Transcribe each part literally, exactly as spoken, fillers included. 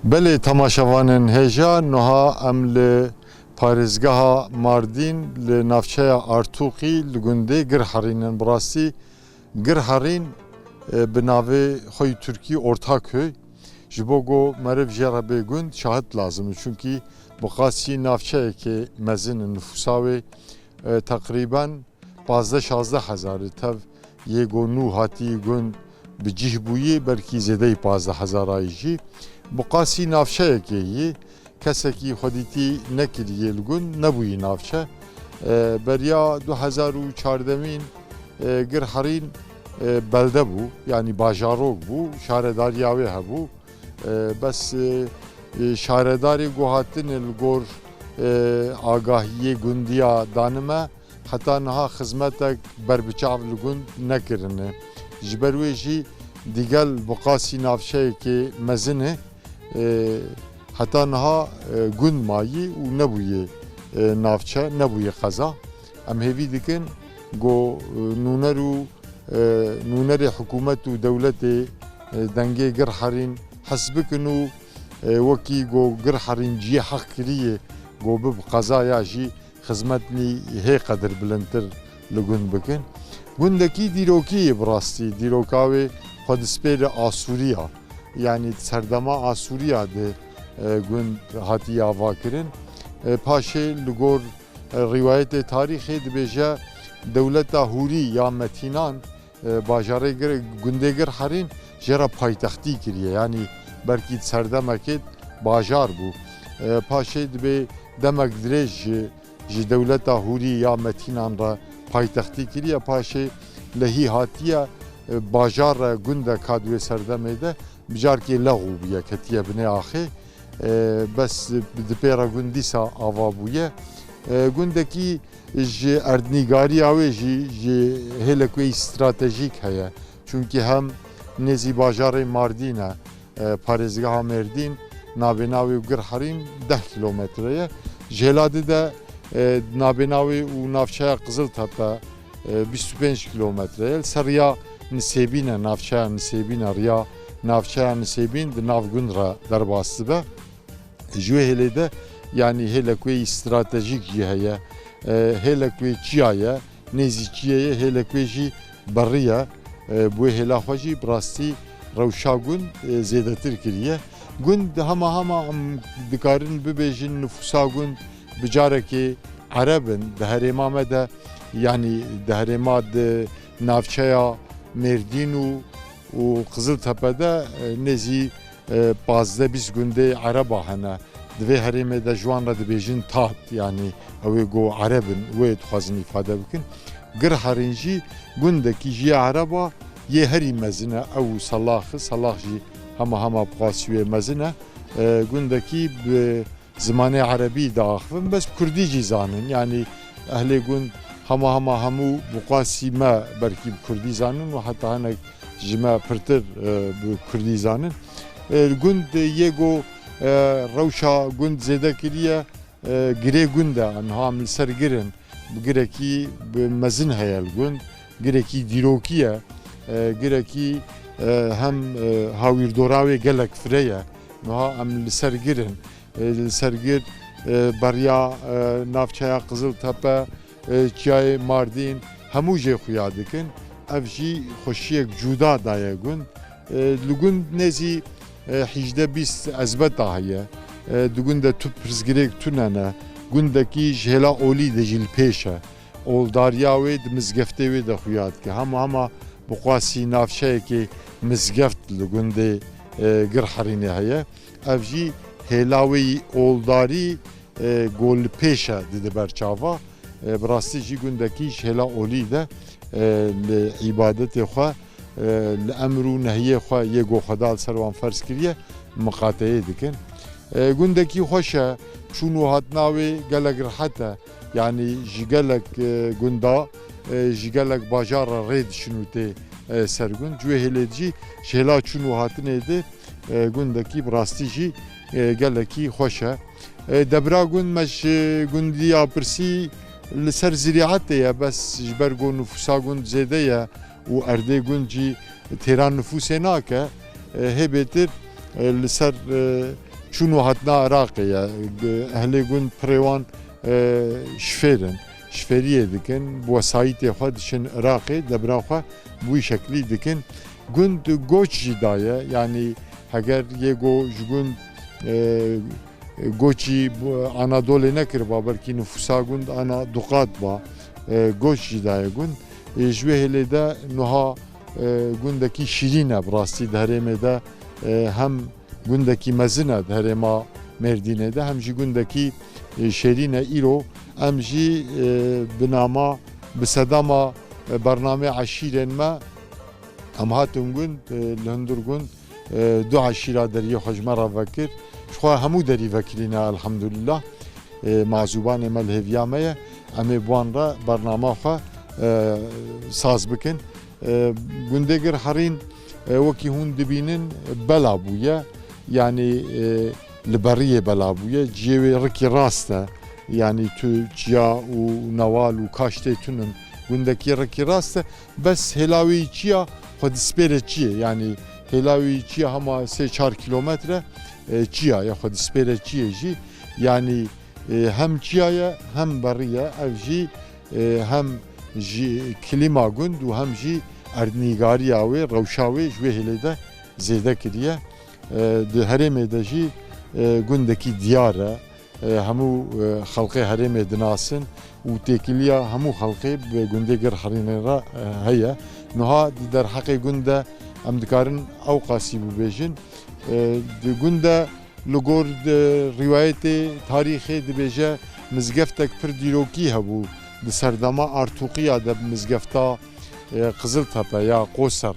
Belê, temaşevanên hêja, niha em li parêzgeha Mardîn, li navçeya Artûqî, li gundê Girherîn in. Bi rastî Girherîn, e, bi navê xwe yî tirkî Ortaköy. Ji bo ku meriv jê re bê gund, şahid lazim e. Çunkî bi qasî navçeyekê mezin e nifûsa wê, e, teqrîben pazdeh şazdeh hezar e. Tev yê ku nû hatî gund bi cih bûyî, belkî zêdeyî pazdeh hezar ayî jî. Bi qasî navçeyekê yî, kesekî xwedîtî nekiriye li gund, nebûyî navçe. E, beriya du hezar û çardemîn, e, Girherîn, e, belde bû, yanî bajarok bû, şaredariya wê hebû. E, bes, e, e, şaredarê ku hatine li gor, e, agahiyê gundiya danime, heta niha xizmetek berbiçav li gund nekirine. Ji ber wê jî digel bi qasî navçeyekê mezin e, e, heta niha, e, gund mayî û nebûye, e, navçe, nebûye qeza. Em hêvî dikin ku, e, nûner û, e, nûnerê hikûmet û dewletê, e, dengê Girherîn hes bikin û, e, wekî ku Girherîn cihê heq kiriye ku bibe qeza ya jî, xizmetnî hê qedir bilindtir li gund bikin. Gundekî dîrokî ye bi rastî, dîroka wê xwe dispêre Asûriya. Yanî di serdema Asûriya de, e, gund hatiye avakirin. E, paşê li gor, e, rîwayetê tarîxê dibêje dewleta Hûrî ya Metînan, e, bajarê Gir-, gundê Girherîn jê re paytextî kiriye. Yanî belkî di serdemekê bajar bû. E, paşê dibê demek dirêj ji, ji dewleta Hûrî ya Metînan re paytextî kiriye. Paşê lehî hatiye, e, bajar re gundeka di wê serdemê de bi carkê lexû bûye, ketiye binê axê. E, bes di pê re gund dîsa ava bûye. E, gundekî ji erdnîgariya wê jî, ji hêlek wê stratejîk heye. Çunkî hem nêzî bajarê Mardîn e, e, parêzgeha Mêrdîn, nabêna wê û Girherîn deh kîlometre ye. Ji hêla di de, e, nabêna wê û navçeya Qiziltepe, e, bîst û pênc kîlometre ye. Li ser riya Nisêbîn e, navçeya Nisêbîn e, riya navçeya Nisêbîn di nav gund re derbas dibe. Ji wê hêlê de, yanî hêlek wê stratejîk jî heye, e, hêlek wê çiya ye, nêzî çiyê ye, hêlek wê jî berî ye. E, bi wê hêla xwe jî bi rastî rewşa gund, e, zêdetir kiriye. Gund hema hema em dikarin bibêjin nifûsa gund bi carekê ereb in. Di herêma me de, yanî di herêma di navçeya Mêrdîn û û Qiziltepe de, e, nêzî, e, pazdeh bîst gundê ereba hene. Di vê herêmê de ji wan re dibêjin tat, yanî ew ê ku ereb in, wê dixwazin îfade bikin. Girherîn jî gundekî jî ye ereba, yê herî mezin e, ew û Selax e. Selax jî hema hema bi qasî wê mezin e. E, gundekî bi zimanê erebî diaxivin, bes bi kurdî jî zanin. Yanî ehlê gund hema hema hemû bi qasî me belkî bi kurdî zanin û heta hinek ji me pirtir, e, bi kurdî zanin. E, gund yê ku, e, rewşa gund zêde kiriye, e, girê gund e, niha em li ser gir in. Girekî bi mezin heye li gund, girekî dîrokî ye, e, girekî, e, hem, e, hawîrdora wê gelek fire ye. Niha em li ser gir in. E, li ser gir, e, beriya, e, navçeya Qiziltepe, e, çiyayê Mardîn, hemû jê xuya dikin. Ev jî xweşiyek cuda daye gund. E, li gund nêzî, e, hîjdeh bîst ezbeta heye. E, di gund de tu pirsgirêk tune ne. Gundekî ji hêla olî de jî li pêş e. Oldariya wê di mizgeftê wê de xuya dike. Hema hema bi qasî navçeyekê mizgeft li gundê, e, Girherînê heye. Ev jî hêla wê yî oldarî, e, ku li pêş e dide ber çava. E, bi rastî jî gundekî ji hêla olî de, e, li îbadetê xwe, e, li emr û nehiyê xwe yê ku Xweda li ser wan ferz kiriye, miqateyê dikin. E, gundekî xweş e, çûn û hatina wê gelek rihet e. Yanî ji gelek, e, gunda, e, ji gelek bajar re rê diçin û tê, e, ser gund. Ji wê hêlê jî ji hêla çûn û hatinê de, e, gundekî bi rastî jî, e, gelekî xweş e. E, Debra gund me ji gundiya pirsî li ser zirîetê ye, bes ji ber ku nifûsa gund zêde ye û erdê gund jî têra nifûsê nake, e, hê bêtir, e, li ser, e, Çûn û hatina Iraqê ye. Ehlê gund pirê wan, e, şifêr in. Şifêriyê dikin, bi wesayîtê xwe diçin Iraqê, debra xwe bi wî şeklî dikin. Gund goç jî daye, yanî heger yê go ji gund, e, goçî bu Anadolê nekiriba, belkî nifûsa gund ana du qat ba, e, goç jî daye gund. E, ji wê hêlê de nuha, e, gundekî şîrîn e, bi rastî di herêmê de, e, hem gundekî mezin e di herêma Mêrdînê de, hem jî gundekî, e, şêrîn e. Îro em jî, e, bi nama, bi sedama, e, bernamê eşîrên me, em hatin gund, e, li hundir gund, e, du eşîra deriyê xwe ji me re vekir. Ji xwe hemû derî vekirîne, elhamdulillah. E, mazûbanê me li hêviya me ye. Em ê bi wan re bernama xwe, e, saz bikin. E, gundê Gir Herîn, e, wekî hûn dibînin, bela bûye. Yanî, e, li beriyê bela bûye. Ciyê wê rikî rast e. Yanî tu çiya û newal û kaştê tun in. Gundekî rikî rast e. Bes hêla wê yî çiya xwe dispêre çiyê. Yanî hêla wê yî çiya hema sê çar kîlometre, e, çiya ye, xwe dispêre çiyê jî. Yanî, e, hem çiya ye, hem berî ye. Ev jî, e, hem ji klîma gund û hem jî erdnîgariya wê, rewşa wê ji wê hêlê de zêde kiriye. E, di herêmê de jî, e, gundekî diyar e. E, hemû, e, xelkê herêmê dinasin û têkiliya hemû xelkê bi gundê Gir Herînê re, e, heye. Niha di derheqê gund de em dikarin ew qasî bibêjin. E, di gund de li gor di rîwayetê, tarîxê dibêje mizgeftek pir dîrokî hebû. Di serdema Artûqiya de mizgefta, e, Qiziltepe ya Qoser,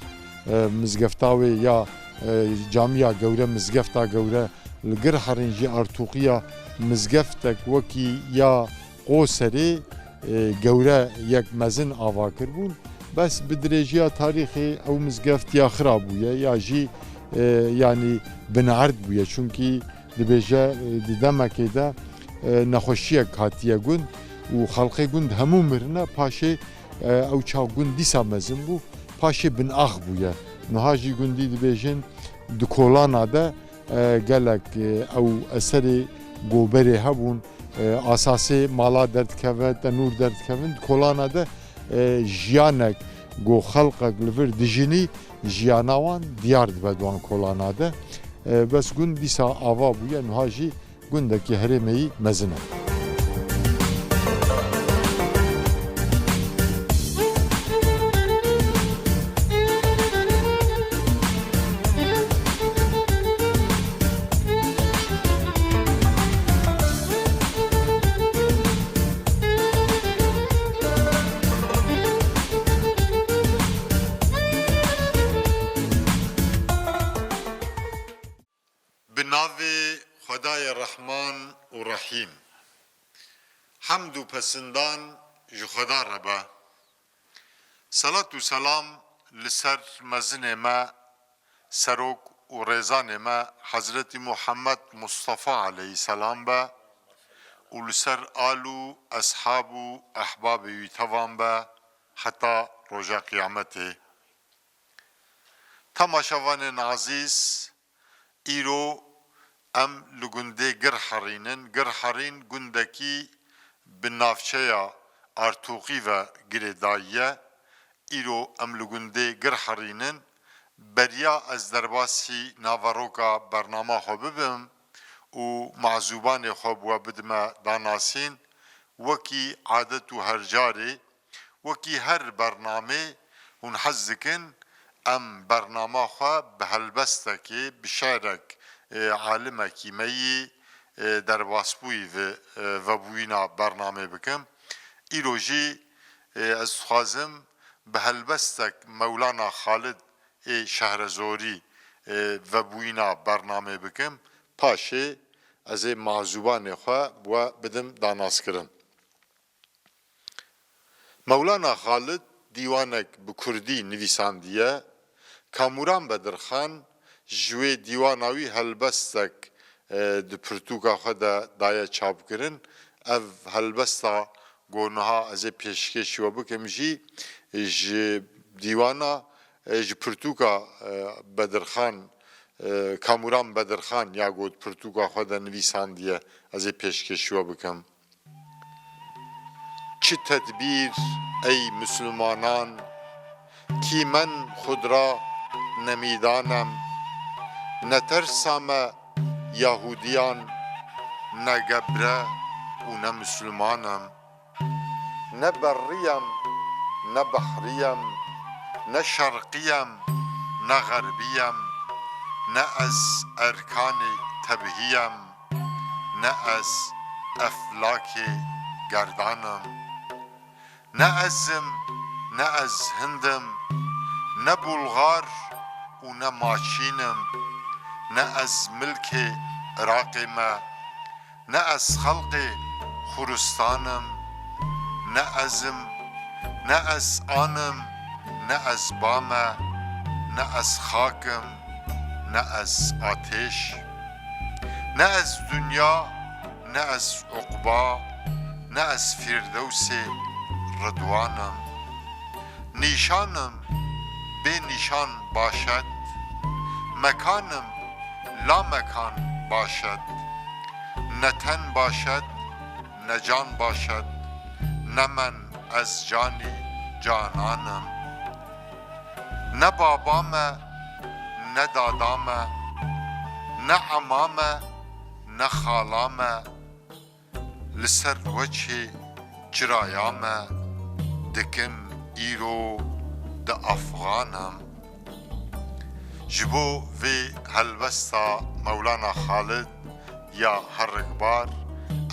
e, mizgefta wê ya, e, camiya gewre, mizgefta gewre li Gir Herîn jî Artûqiya mizgeftek wekî ya Qoserê, e, gewre yek mezin ava kiribûn. Bes bi dirêjiya tarîxê ew mizgeft ya xira bûye ya jî, e, yanî binerd bûye. Çunkî dibêje, e, di demekê de, e, nexweşiyek hatiye gund û xelkê gund hemû mirine. Paşê, e, ew çax gund dîsa mezin bû. Paşê binax bûye. Niha jî gundî dibêjin di kolana de, e, gelek, e, ew eserê goberê hebûn, e, asasê mala derdikeve, tenûr derdikevin. Di kolana de, e, jiyanek go xelqek li vir dijinî, jiyana wan diyar dibe di wan kolana de. E, bes gund dîsa ava bûye, niha jî gundekî herêmeyî mezin e. Bi navê Xwedayê Rehman û Rehîm. Hemd û pesindan ji Xweda re be. Selat û selam li ser mezinê me, serok û rêzanê me Hezretî Muhammed Mustafa aleyhîselam be û li ser al û eshab û ehbabê wî tevan be heta roja qiyametê. Temaşevanên ezîz, îro em li gundê Girherîn in. Girherîn gundekî bi navçeya Artûqî ve girêdayî ye. Îro em li gundê Girherîn in. Beriya ez derbasî naveroka bernama xwe bibim û mazûbanê xwe bi we bidime danasîn, wekî adet û her carê, wekî her bernamê hûn hez dikin, em bernama xwe bi helbestekê, bi şerek, e, alimekî me yî, e, derbasbûyî ve, e, vebûyîna bernamê bikim. Îro jî, e, ez dixwazim bi helbestek Mewlana Xalid ê Şehrezorî, e, vebûyîna bernamê bikim. Paşê ez ê mazûbanê xwe bi we bidim danaskirin. Mewlana Xalid dîwanek bi kurdî nivîsandiye. Kamûran Bedirxan ji wê dîwana wî helbestek, e, di pirtûka xwe de daye çapkirin. Ev helbesta ku niha ez ê pêşkêşî we bikim jî, e, ji dîwana, e, ji pirtûka, e, Bedirxan, e, Kamuran Bedirxan ya got pirtûka xwe de nivîsandiye, ez ê pêşkêşî we bikim. Çi tedbîr ey Mislimanan, kîmen xud ra nemîdanem. Ne tersa me Yahudiyan, ne gebre û ne Mislimanem. Ne berriyem, ne behriyem, ne şerqiyem, ne xerbiyem, ne ez erkanê tebhiyem, ne ez eflakê gerdanim. Ne ez im, ne ez Hind im, ne Bulgar û ne Maçîn im, ne ez milkê Iraqê me, ne ez xelqê Xuristan im, ne ez im, ne ez an im, ne ez ba me, ne ez xak im, ne ez atêş. Ne ez dinya, ne ez uqba, ne ez Firdewsê Ridwan im. Nîşan im, bê nîşan başet, mekan im, lamekan başet. Ne ten başet, ne can başet, ne men ez canî canan im. Ne baba me, ne dada me, ne ema me, ne xala me, li ser weçê çiraya me dikin îro di afxan im. Ji bo vê helbesta Mewlana Xalid ya herikbar,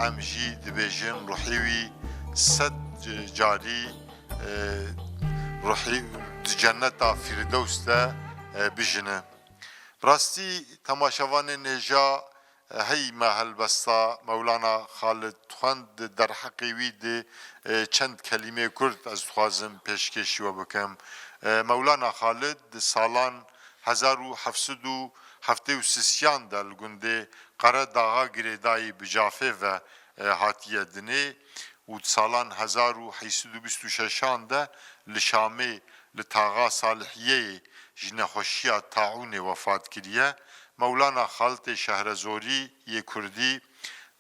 em jî dibêjin ruhê wî sed carî, e, ruhî di cenneta Fîrdews de, e, bijine. Bi rastî temaşevanên hêja, e, hey me helbesta Mewlana Xalid xwend, di derheqê wî de, e, çend kelîmê kurt ez dixwazim pêşkêşî we bikim. E, Mewlana Xalid di salan hezar û heft sed û heftê û sisiyan de li gundê Qeredaxa girêdayî bi Cafê ve, e, hatiye dinê û di salan hezar û heyt sed û bîst û şeşan de li Şamê li taxa Salihiyeyê ji nexweşiya taûnê wefat kiriye. Mewlana Xalitê Şehrezorî yê Kurdî,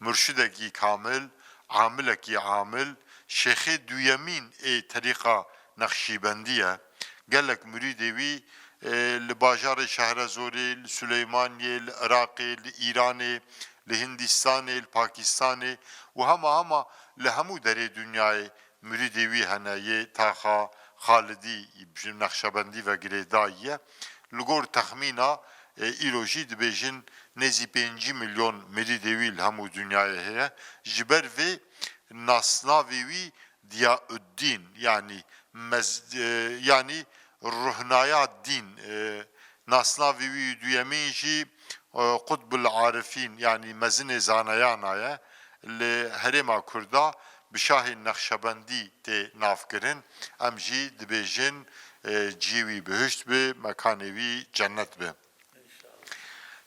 murşidekî kamil, amilekî amil, şêxê duyemîn ê terîqa Nexşîbendî ye. Gelek murîdê wî, e, li bajarê Şehrezorê, li Silêmaniyê, li Iraqê, li Îranê, li Hindîstanê, li Pakistanê û hema hema li hemû derê dinyayê murîdê wî hene yê taxa Xalidî ji Nexşebendî ve girêdayî ye. Li gor texmîna, e, îro jî dibêjin nêzî pêncî milyon mirîdê wî li hemû dinyayê heye. Ji ber vê nasnavê wî Diyauddîn, yanî mez-, e, yanî ruhnaya dîn, e, nasnavê wî duyemîn jî, e, Qutbul Arifîn, yanî mezinê zanayana ye. Li herêma Kurda bi şahê Nexşebendî tê navkirin. Em jî dibêjin, e, cihê wî bihişt bi, mekanê wî cennet bi.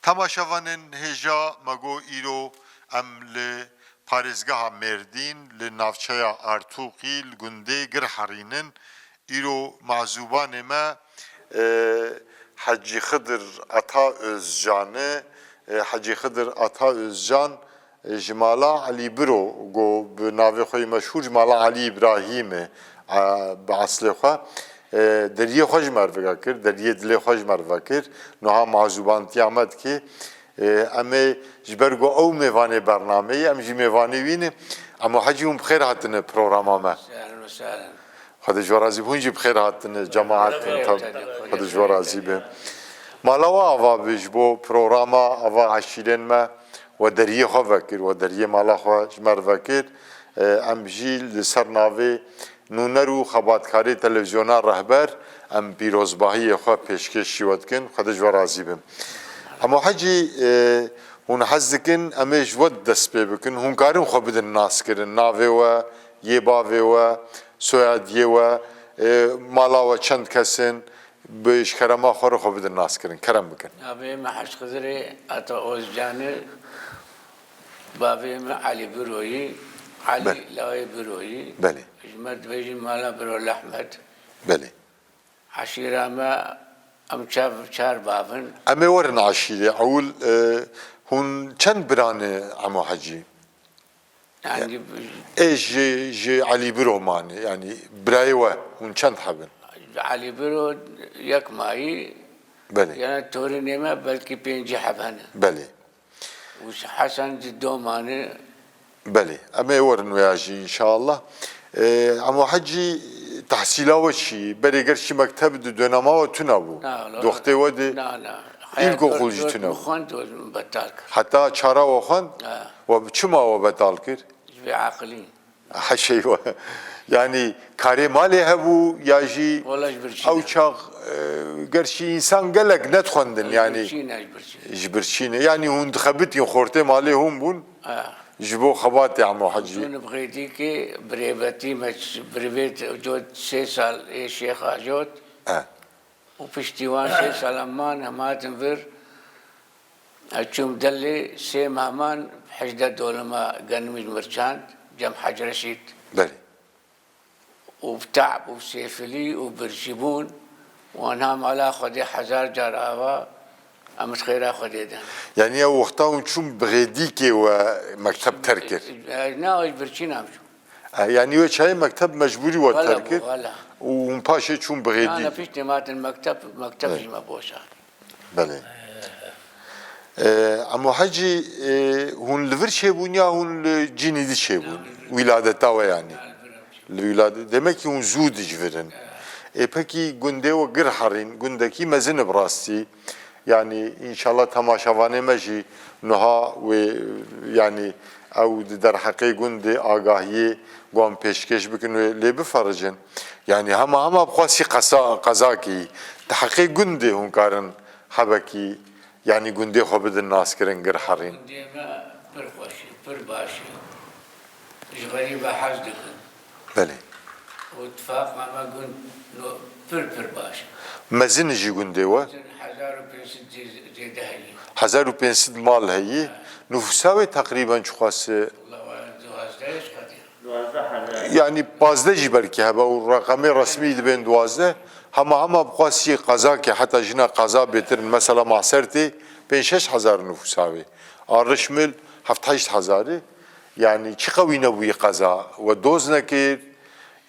Temaşevanên hêja, me got îro em li parêzgeha Mêrdîn, li navçeya Artûqî, li gundê Girherîn in. Îro mazûbanê me, e, Hecî Xidir Ata Özcan e. E, Hecî Xidir Ata Özcan, e, ji mala Elî Biro, go bi navê xwe yê meşhûr ji mala Elî Îbrahîm e, e, bi eslê xwe. E, deriyê xwe ji me re vekir, deriyê dilê xwe ji me re vekir. Niha mazûbantiya me dike. E, em ê ji ber ku ew mêvanê bernameyê, em jî mêvanê wî ne. Emo Hecî, hûn bi xêr hatine programa me. Ehlen we sehlen. Xwedê ji we razî be, hûn jî bi xêr hatine, cemaet. Xwedê ji we razî be. Mala we ava be ji bo programa, ava eşîrên me, we deriyê xwe vekir, we deriyê mala xwe ji me re vekir. E, em jî li ser navê nûner û xebatkarê televîzyona Rehber, em pîrozbahiyê xwe pêşkêşî we dikin. Xwedê ji we razî be. Emo Hecî, e, hûn hez dikin, em ê ji we dest pê bikin. Hûn karin xwe bidin naskirin. Navê we, yê bavê we, soyadiyê we, e, mala we çend kes in, bi ji kerema xwe re xwe bidin naskirin. Kerem bikin. Navê me Hec Xizirê Ata Ozcan e, bavê me Elî Biroyî, Elî Belê. Lawê Biroyî. Belê. Ji me dibêjin mala Biro Lehmet. Belê. Eşîra me Em çar, çar bav in. Em ê werin aşîrê. Ewil, e, hûn çend bira ne Emo Hecî? Yanî Ê ji, ji Elî Biro mane. Yanî birayê we hûn çend heb in? Elî Biro yek mayî. Belê. Yana torînê me belkî pêncî heb hene. Belê. Û Hesen di domane. Belê, em ê werin wêya jî înşallah. Ee, Emo Hecî, tehsîla we çi? Berê gerçî mekteb di dönema we tune bû. Na, la. Doxtê we de. Na, na. Îlkokul jî tune bû. Xwend û betal kir. Heta çara we xwend? Ha. We çima we betal kir? Ji vê aqilî. Heşey we. Yanî karê malê hebû ya jî Wala ji birçî ew ne. Çax, e, gerçî însan gelek nedixwendin Ji yanî. Birçî ne, ji birçî. Ji birçî ne. Yanî hûn dixebitîn xortê malê hûn bûn. Ha. Ji bo xebatê Emo Hecî. Çûn bi Xêdîkê birêvetî me ç-, birêvet cot sê sal ê Şêx Acot. Ha. Û piştî wan sê sal em man, em hatin vir. Ez çûm Delê, sê meh man, hejdeh dolima genimî ji mir çand, cem Hec Reşîd. Belê. Û bi te'b û sêfilî û birçîbûn, û anha mala Xwedê hezar car ava, em ji xêra Xwedê de. Yanî ew wexta hûn çûn bi Xêdîkê we mekteb terk kir? E, na, ez birçî nam çûm. E, yanî wê çayê mekteb mecbûrî we Wala terk bû, kir wala. Û hûn paşê çûn bi Xêdî. Na, na, piştî me hatin mekteb, mekteb Evet. Jî me boşand. Belê. E, Emo Hecî, e, hûn li vir çêbûn ya hûn li cînî di çêbûn? Wîladeta we yanî. Li wîlade-, demek ki hûn zû dijvirin. Ê pekî gundê we Girherîn, gundekî mezin e bi rastî. Yanî, înşallah temaşevanê me jî niha wê, yanî, ew di derheqê gundê agahiyê wan pêşkêş bikin wê lê bifericin. Yanî, hema hema bi xwasî qesa-, qezakî, di heqê gundê hûn karin hebekî, yanî, gundê xwe bidin naskirin Girherîn. Gundê me pir xweş e, pir baş e. Ji xerîba hez dikin. Belê. Û tifaqa me gund no pir pir baş e. Mezin jî gundê we? Mezin hezar û pênc sed zê-, zêde heye. Hezar û pênc sed mal heye. Ha. Nufûsa wê teqrîben çiqas e? Wala wala duwazdeh ji xwe diye. Yanî pazdeh jî belkî hebe û reqemê resmî dibên duwazdeh. Hema hema bi xwasî qezakê, heta jina qeza bêtir in. Mesela Mahsertê pênc şeş hezar nufûsa wê. A Rişmil heft heşt hezar e. Yanî çi qewî nebûyî qeza? We doz nekir,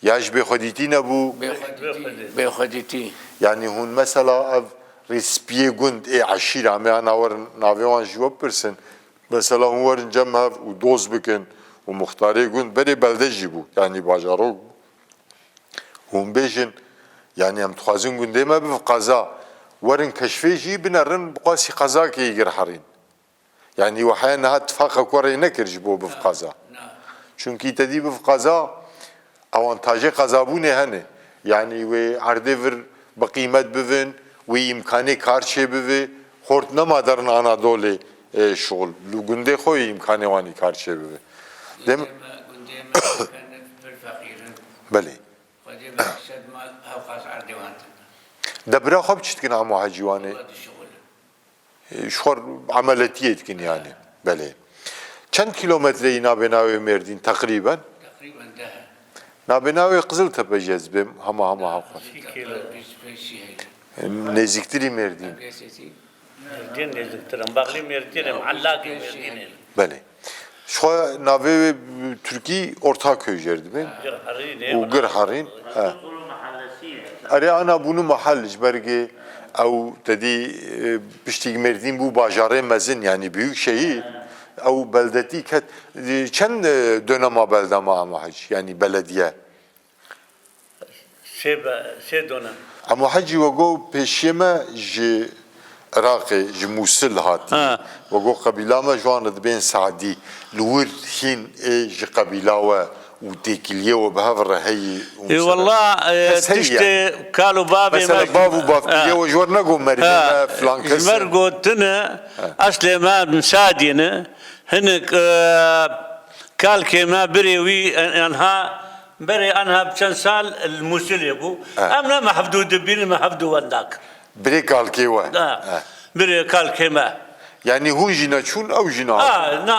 ya ji bêxwedîtî nebû? Bêxwedîtî. Bêxwedîtî. Yanî hûn mesela ev rêspiyê gund ê eşîra me ana werin navê wan ji we bipirsin. Mesela hûn werin cem hev û doz bikin û muxtarê gund berê belde jî bû. Yanî bajarok bû. Hûn bêjin, yanî em dixwazin gundê me biv qeza. Werin keşfê jî binerin bi xwasî qezakê Girherîn. Yanî we heya niha tifaqa ku rê nekir ji bo biv qeza. Na. Çunkî te dî biv qeza, awantajê qezabûnê hene. Yanî wê erdê vir bi qîmet bivin, wê îmkanê kar çê bive, xort nema derin Anadolê, e, şixul. Li gundê xwe wê îmkanê wanî kar çê bive. Dem- Gundê me, gundê me pir feqîr in. Belê. Xwedê be sed mal hewqas erdê wan tune. De bira xwe bi çi dikin Emo Hecî wan ê? Wela dişixulin. E, ji xwe emeletiyê dikin yanî. Belê. Çend kîlometre yî nabêna wê Mêrdîn teqrîben? Teqrîben deh. Nabêna wê Qiziltepe jî ez bêm hema hema heqwe. Qiziltepe bîst pênc heye. E, nêzîktirî Mêrdîn. Mêrdîn nêzîktir in. Baxlî Mêrdîn in. Hellakî Mêrdîn in. Belê. Ji xwe navê wê Tirkî Ortaköy jê re dibên. Girherîn ê. Û Girherîn. He. Erê ana bûnû mahal ji ber gê ew te dî, e, piştî Mêrdîn bû bajarê mezin, yanî büyük şehir. Ew beldetî ket, e, çend, e, dönema belde ma Emo Hecî, yanî belediye? Sê be-, sê dönem. Emo Hecî we got pêşiyê me ji Iraqê, ji Mûsil hatî. Ha. We got qebîla me ji wan re dibên Sadî. Li wir hîn ê ji qebîla we û têkiliyê we bi hev re heyî û Ê, mesela wela, e, kes heyî tiştê yani? Kal û bavê Mesela me bav û bavkiriyê Ha. we ji we re negot merivê Ha. me filan Ji kes me re e. Gotine, Ha. Eslê me min Sadî ne. Hinek, e, kalkê me birê wî, e, enha Berê anha bi çend sal li Mûsilê bû. Ha. Em ne me hevdû dibînin, me hevdû wenda kir. Birê kalkê we. Ha. Ha. Birê kalkê me. Yanî hûn jî neçûn, ew jî nehatin. A, na,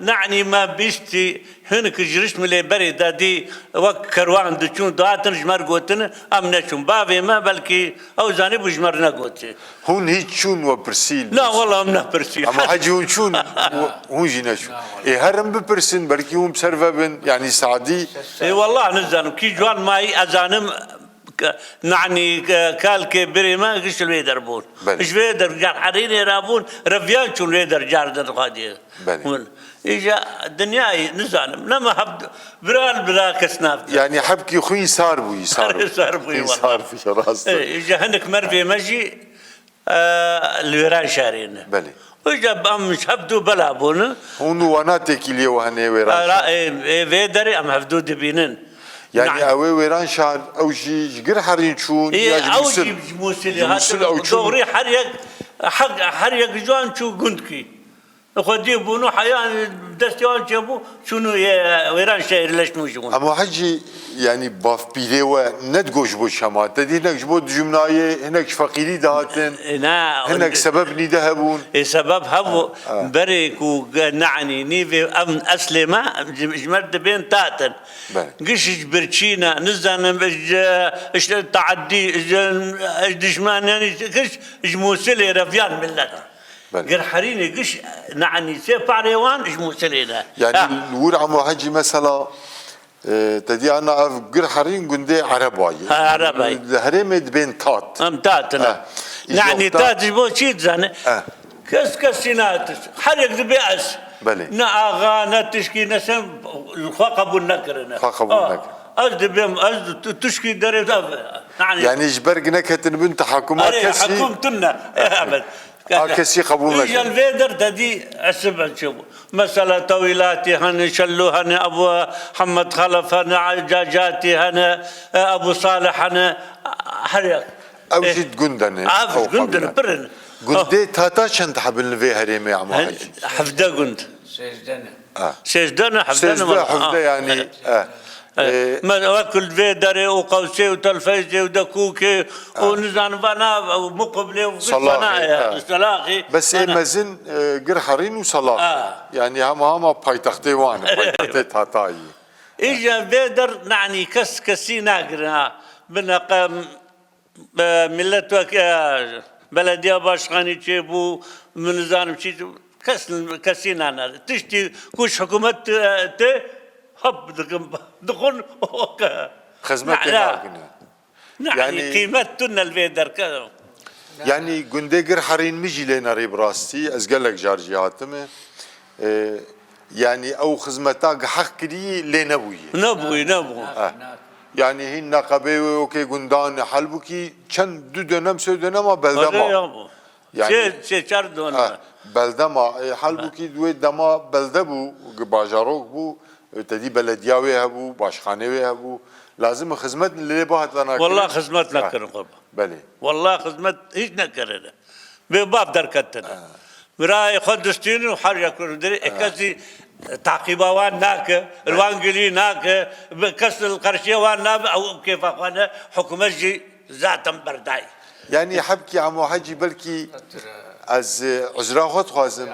nanî me bîstî, hinek ji Rişmilê berê de dî wek kerwan diçûn, dihatin ji me re gotin, em neçûn. Bavê me belkî ew zanîbû ji me re negotê. Hûn hîç çûn we pirsî? Na, wela em nepirsî. Ama hecî hûn çûn, hûn jî neçûn. Ê, herin bipirsin, belkî hûn bi ser ve bin, yanî Sadî. Ê, wela nizanim, kî ciwan mayî ez zanim, Ke-, nanî, ke-, kalkê birê me giş li wê der bûn. Belê. Ji wê der car herînê re bûn, reviyan çûn wê der car de xwediyê. Belê. Hûn. Îja dinyayê nizanim. Nema hevd-, bira li bira kes navdi. Yanî hebkî xwîn sar bûyî, sar bûyî. Sar bûyî, Xwîn wela. Sar bûyî, rast e. Ê, îja hinek mervê me jî, e, li wêran şerê ne. Belê. Îja em ji hevdu bela bûn. Hûn û wana têkiliyê we hene wêran şer? Ara, ê, ê, vê derê em hevdu dibînin. Yanî ew ê wêran şar, ew jî ji Gir Herîn çûn, ya ji Mûsil? Ew jî ji Mûsilê hatin. Ji Mûsil ew çûn. Dogri her yek, her, her yek ji wan çû gundkî. Xwedî bûn û heyan destê wan çêbû, çûn û yê wêran şehirleşmiş bûn. Ama hecî, yanî bavpîrê we nedigot ji bo çema? Te dî hinek ji bo dijminayê, hinek ji feqîrî dihatin, e, na, hinek sebeb nîde hebûn. Ê, sebeb hebû, ha, ha, berê ku ge-, nanî nîvê em eslê me ji, ji me re dibên tatin. Belê. Giş ji birçî ne, nizanim, ji, işte, taedî, ji, ji dijmenanî, giş ji Mûsilê reviyan millet. Belê. Gir Herînê giş, nanî sê parê wan ji Mûsilê ne. Yanî ha, li wir Emo Hecî mesela, e, te dî ana ev Gir Herîn gundê Ereba ye. Ha, Ereba ye. Li herêmê dibên tat. Em tat ne. Ha. Nanî tat ji bo çi dizane? Ha. Kes kesî natiş. Her yek dibe ez. Belê. Ne axa, ne tişkî, ne sen xwe qebûl nekirine. Xwe qebûl nekirine. Ez dibêm, ez tu-, tişkî derê de. Nanî. Yanî ji ber neketin bin tehakuma kesî. Erê, hukûm tune. Evet. A kesî qebûl neke. Yan vê der te dî esib çi bû. Mesela Tewîlatî hene, Şello hene, Ebu Hemed Xelef hene, Cacatî hene, e, Ebu Salih hene, her yek. Ew jî gund hene. Ev gund hene, pir in. Gundê tata çend hebin li vê herêmê Emo Hecî? Hevdeh gund. Sêzdeh ne. Ha. Sêzdeh ne, hevdeh ne. Sêzdeh, hevdeh yanî. Ha. E, me wek li vê derê û Qewsê û Telfeyzê û Dekûkê û nizanim vana û Muqiblê û Salaxê, vana ya, ha. Salaxê. Bes ê mezin, e, Gir Herîn û Salaxê. Ha. Yanî hema hema paytextê wan e, paytextê Tatayî. Îja vê der nanî kes kesî nagirin ha. Bineqe, e, millet wek, e, belediya başkanî çêbû, min nizanim çi, kes, kesî nane. Tiştî ku ji hikûmet, e, tê, hep dikin, dixwin, xizmetê nakin. Yanî qîmet tune li vê derke. Yanî gundê Gir Herîn min jî lê nerî bi rastî, ez gelek car jî hatime. E, Yanî ew xizmeta gi heq kirî lê nebûyî. Nebûyî, nebû. Ha. Yanî hîn neqebê wê wekê gundan halbûkî çend du dönem, sê dönema belde ma. Belde ya bû. Yanî sê, sê çar dönem. Ha, belde ma. E, halbûkî wê dema belde bû, gi bajarok bû, e, te dî belediya wê hebû, başxanê wê hebû. Lazim e xizmet lê bihat vena kirin. Walla xizmet nekirin qurban. Belê. Walla xizmet hîç nekirine. Bê bav derketine. Ha. Birayê xwe distînin û her yek li dirê, ha, kesî teqîba wan nake, li wan gilî nake, bi kes li qerşiya wan nabe, ew kêfa xwe ne, hikûmet jî zaten berdayî. Yanî hebkî Emo Hecî belkî ez, e, uzra xwe dixwazim,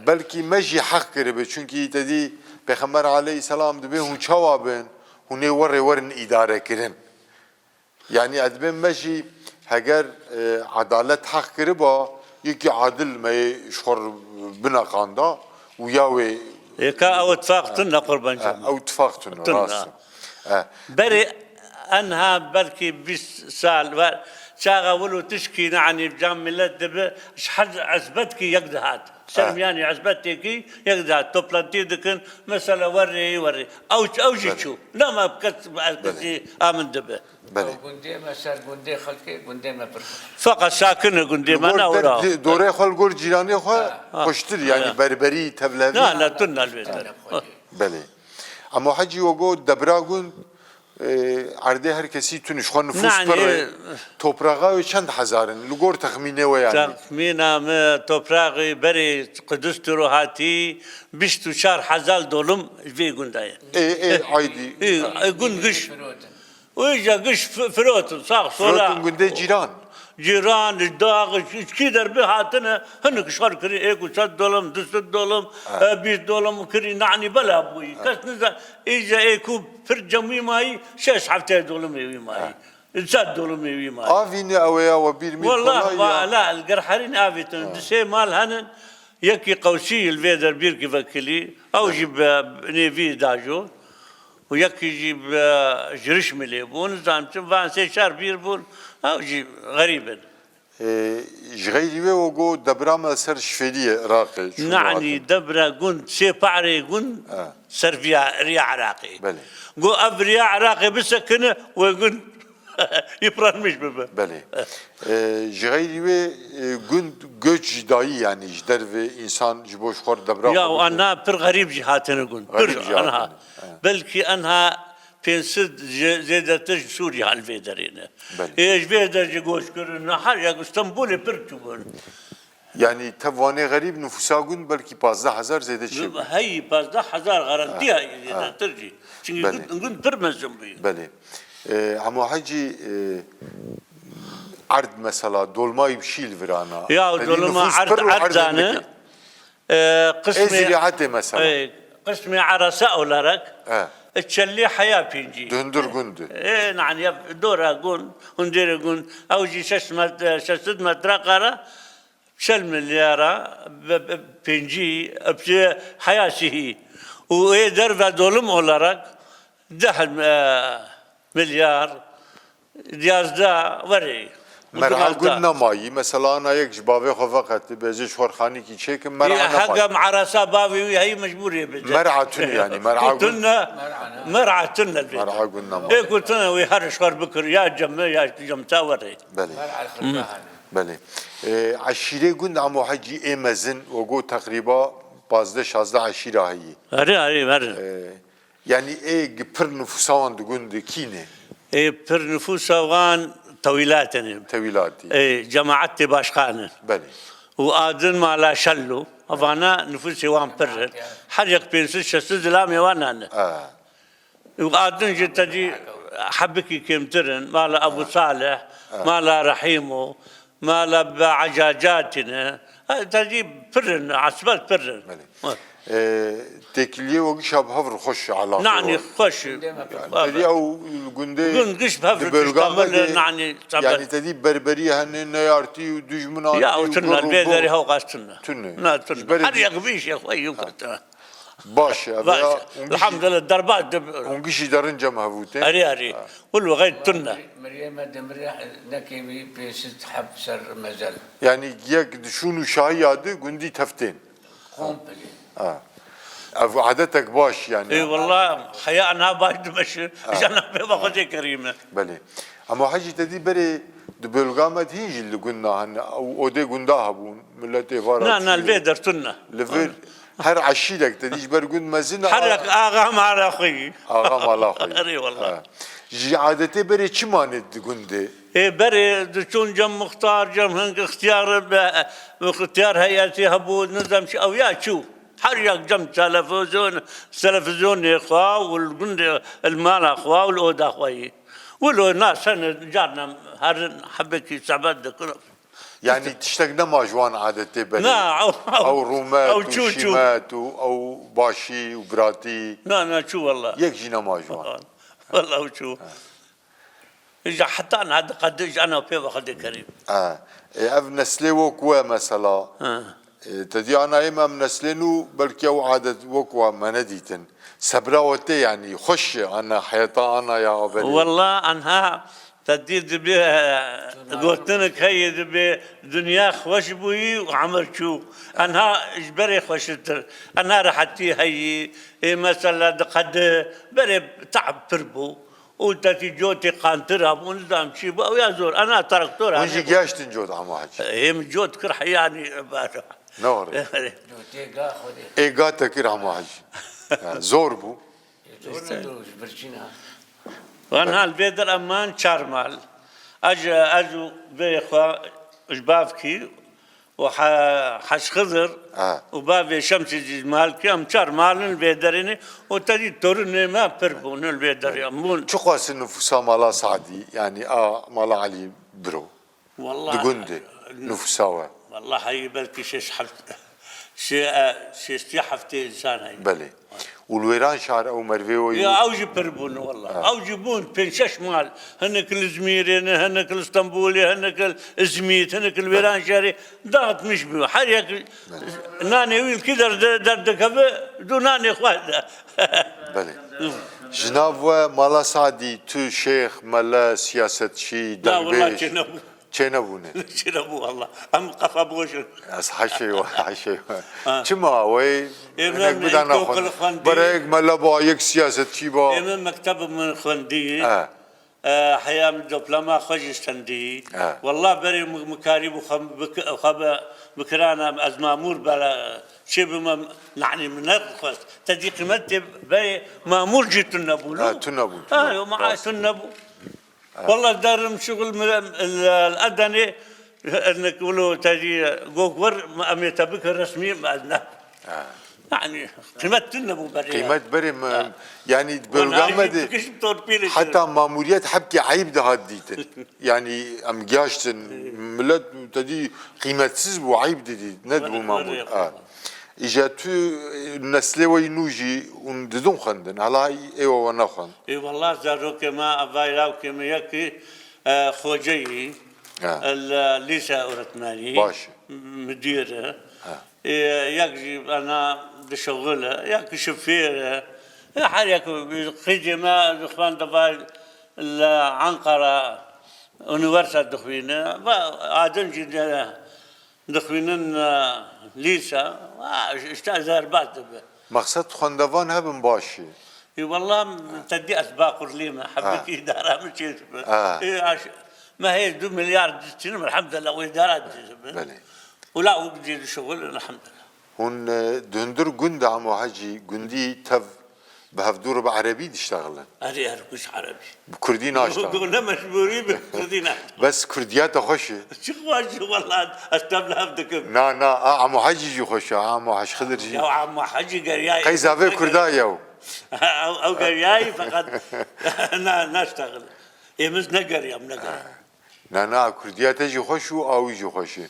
belkî me jî heq kiribe, çunkî te dî Pêxember aleyhisselam dibê hûn çawa bin, hûn ê werê werin îdare kirin. Yanî ez dibêm me jî heger, e, edalet heq kiriba, yekî adil me yê ji xwe re bineqanda û ya wê. Ê ka ew tifaq tune qurban, e, cem. Ew tifaq tune, tune, rast e. E. Berê enha belkî bîst sal ver, çaxa wilo tişkî, yanî cem millet dibe, ji her ezbetkî yek dihat. Ser, e, miyanî ezbetekî yek dihat. Toplantî dikin, mesela werê, werê. Ew, ew jî çû. Nema kes, belê, kesî amin dibe. Belê. Ew gundê me ser gundê xelkê, gundê me pir xweş. Feqet sakin e gundê me, ne wira. Li gor de-, dorê xwe, li gor cîranê xwe, ha, ha, xweştir, yanî, ha, berberî, tevlevî. Na, na, tune li wê derê. Belê. Emo Hecî, we got debra gund, e, erdê her kesî tune, ji xwe nifûs pir e. Yanî topraxa wê çend hezar in? Li gor texmînê we yanî. Texmîna me topraxê berê Qudus tiro hatî bîst û çar hezar dolim ji vê gunda ye. Ê, ê, aydî. Ê, ê, gund giş. Û îca giş fi-, firotin, sax sola. Firotin gundê cîran. Cîran, ji dax, ji, ji kî derbe hatine, hinek şer kirî, ê ku sed dolim, du sed dolim, Ha. e, bîst dolim kirî, nanî bela bûyî. Ha. Kes nizan, îca ê ku pir cem wî mayî, şeş heftê dolimê wî mayî. Ha. Sed dolimê wî mayî. Avî ne ew ya we bîr mîr Wallah, kolay ya. Vala, li ger herîn avîtin. Ha. Du sê mal henin, yekî Qewsî li vê der bîr ki vekilî, ew Ha. jî bi nêvî dajo. û yekî jî bi, ji Rişmilê bûn, zanim çi, van sê çar bîr bûn, ew jî xerîb in. Ê, ji xeyrî wê we got debra me ser şifêliyê Iraqê çû Nanî, hatin. Debra gund, sê parê gund Ha. ser viya, riya Iraqê. Belê. Got ev riya Iraqê bisekine, wê gund yıpranmış bibe. Belê. Ê, ji xeyrî wê, ê, gund göç jî dayî, yanî ji dervê însan ji bo ji xwe re debra Ya, xwe bike. Anha pir xerîb jî hatine gund. Xerîb Pir jî anha. Hatine. He. Belkî anha pênc sed zê-, zêdetir ji Sûriye li vê derê ne. Belê. Ê, ji vê der jî göç kirin. Her yek Stenbolê pir çûbûn. Yanî tev Wanê xerîb nifûsa gund belkî pazdeh hezar zêde çêbû. Heyî, pazdeh hezar garantiya Ha, ha. zêdetir jî. Çünkü Belê. gund, gund pir mezin bû. Belê. E, Hemo Hecî, e, erd mesela, dolmayî bi şî li vir ana. Ya, Belê dolma nifûs erd, pir û erd erdê dane. dike. E, Ê qismê, zirîetê mesela. e, qismê erasa olarak, E. e, çellî heya pêncî. Di hundir gund de. E, nanî, ya, dora gund, hundirê gund, ew jî şeş met-, şeş sed metre kare, çel milyara, be-, be-, pêncî, hepsi heya sihî. Û ê derve dolim olarak deh, e, milyar, diyazdeh, werê. Merha Û gund diyazdeh. nemayî. Mesela ana yek ji bavê xwe veqetî, bêje ji xwe re xanîkî çêkim, merha Ya, nemayî. Hegem arasa bavê wî heyî mecbûrê bêje. Merha tune yanî, merha Ku gund tune, merha tune li vê Merha de. gund nemayî. Ê ku tune wî her ji xwe re bikir, ya cem me, ya cem te werê. Belê. Merha xirka hene. Belê. Ee, eşîrê gund Amo Hecî ê mezin, we got teqrîba pazdeh şazdeh eşîra heyî. Erê, erê, erê. Ee, yanî ê gi pir nifûsa wan di gund de kî ne? Ê pir nifûsa wan tewîlatê ne. Tewîlatî. Ê, cemaetê başkan in. Belê. Û a din mala Şello. Evana nifûsê wan pir in. Her yek pênc sed şeş sed zilamê wan hene. Ha. Û a din jî tedî hebikî kêmtir in. Mala Ebû Salih, mala Rehîmo, mala bi Ecacatî ne. Ha, tedî pir in, esbet pir in. Belê. Ha. Ee, têkiliyê we gişa bi hev re xweş elaqe Nanî we. xweş. Tedî ew li gundê Gund giş bi hev di re bölga me tişta de, nanî, yanî tedî berberî hene, neyartî û dijminatî Ya, û o tunne, gir û bê gor. derê hewqas tunne. Tunne. Na, tunne. Ji berê Her di- yek bi îşê xwe yû Ha. kete. Baş e, Baş veya e. hûn gişî, Elhamdülillah, derbas de. hûn gişî derin cem hevûtê. Erê, erê. Ha. Wilo xeyr tunne. Miriyê me demire nekê wî pênc sed heb ser mezel. Yanî yek di şûn û şahiya di gundî teftên. Komple. Ha. Ev adetek baş yanî. Ê, wallah, heya na baş dimeşin. Ha. Jana pê va Xwedê kerîme. Belê. Ama hecî te dî berê di bölga me hîn jî li gund nahene. Ew odê gunda hebûn. Milletê vara Na, na, çûyê. li vê der tunne. Li vir her eşîrek te dî ji ber gund mezin e, Her a- yek axa mala xwe yî. Axa mala xwe yî. Erê wallah. Ha. Ji adetê berê çi mane di gundê? Ê berê diçûn cem muxtar, cem hing ixtiyar be, ixtiyar heyetê hebû, nizam çi ew ya çû. Her yek cem telefizyon, telefizyon nêxwa û li gundê li mala xwa û li oda xwe yî. Wilo na sene carna herin hebekî sebet dikin. Yanî tiştek nema ji wan adetê berê? Na, ew, ew, Ew rûmet ew û çû, çû. şîmet û ew başî û biratî. Na, na, çû wela. Yek jî nema ji wan. Wela ew çû. Ha. Îja heta niha diqedin ji ana pê ve Xwedê kerîm. Ha. E, ev neslê wek we mesela. Ha. E, te dî ana êm em neslê nû belkî ew adet wek we me nedîtin. Sebra we tê yanî xweş e, ana heyeta ana ya aberê. Wela anha te dî dibe, e, gotinek heye dibe dinya xweş bûyî û emir çû. Anha ji berê xweştir. Anha rehetî heyî. Ê mesela diqedi berê te'b pir bû. Û te tî cotê qantir hebû, nizam çi bû, ew ya zor. Ana traktor Hûn jî hebû. Giyaştin cot Hemo Hecî? Ê min cot kir heyanî. Ne were? Cotê ga Xwedê. Ê ga te kir Hemo Hecî? Ya, zor bû. Zor ne do ji birçîna. Van hal vê der eman çar mal. Ez, ez û vê xwe ji bavkî û He-, Hec Xizir Ha. û bavê Şemsî jî malkî em çar malin vê derê ne û te dî torunê me pir bûn li vê derê em bûn. Çiqas nifûsa mala Sadî, yanî a mala Elî biro? Di gund de nufsa we? Wallahî belkî şeş heft-, şê-, e, şêstî heftê însan heye. Belê. Û li wêran şar ew mervê we yû? Ya ew jî pir bûn walla. Ha. Ew jî bûn pênc şeş mal. Hinek li Îzmîrê ne, hinek li Stenbolê, hinek li Îzmît, hinek li wêran şarê dağıtmış bû. Her yek nanê wî li kî der, der dikeve, du nanê xwe de. Belê. Ji nav we mala Sadî, tu şêx, mele, siyasetçî, dengbêj? Na, wela çênebû. Çênebûne. Çênebû walla. Em qefa boş in. Ez heşê we, heşê we. Ha. Çima we? Ê, me hinek bidana xwe. Berek mele ba, yek siyasetçî ba. Ê, me mekteb min xwendî. Ha. E, heya min diploma xwe jî stendî. Ha. Walla berê min, min karîbû xwe bik-, xwe bi-, bikirana ez mamûr bela çê bime, yanî min nedixwest. Te dî qîmet tê berê mamûr jî tune bû, ha, no? Tune bû, ha, tune bû. Yo, maaş tune bû. Walla derim şuxul mi, el, el, Edenê, ennek wilo te jî gok wir, em ê te bikin resmî, ez ne. Ha. Yani, qîmet tune bû berê. Qîmet berê mi, yani, bölga me de heta mamuriyet hebkê eyb dihat dîtin. Yani, em giyaştin, millet te dî qîmetsiz bû, eyb didît, ne dibû mamur. Ha. Îja tu, e, neslê we yî nû jî hûn didin xwendin. Hala ê we we nexwend. Ê wela zarokê me, evay lawkê me yekî, e, xoceyî, ha, li lîse öğretmenî, baş e, müdür e. Ha. Ê, yek jî bena dişuxile, yek şofêr e. Ê, her yek qîzê me dixwend, evay li Ankara unîversîte dixwîne. Va adin jî de Dixwînin, e, lîse, ha, îşte ez erbaz dibe. Mexsed xwendevan hebin baş e. Ê, wela, te dî ez Baqurlî me, ha, hebikî îdara min çêdibe. Ha. Ê, aş-, me hê du milyar dîtin, elhamdülillah, û îdara çêdibe. Belê. Û la û dî dişuxulin, elhamdülillah. Hûn, e, di hundir gund de Emo Hecî, gundî tev bi hevdû re bi erebî diştexilin? Erê, her kuş erebî. Bi kurdî naştexilin? Go, ne mecbûrî bi kurdî naştexilin. Bes kurdiyeta xweş e. Çi xweş e, wela ez tev li hev dikim. Na, na, a Emo Hecî jî xweş e, a Emo Hec Xidir jî. Ya Emo Hecî geriyayî. Qey zavê kurda ye ew. Ew, ew geriyayî feqet na, naştexilin. Ê, min negeriyam, negeriyam. Na, na, kurdiya te jî xweş û a wî jî xweş e.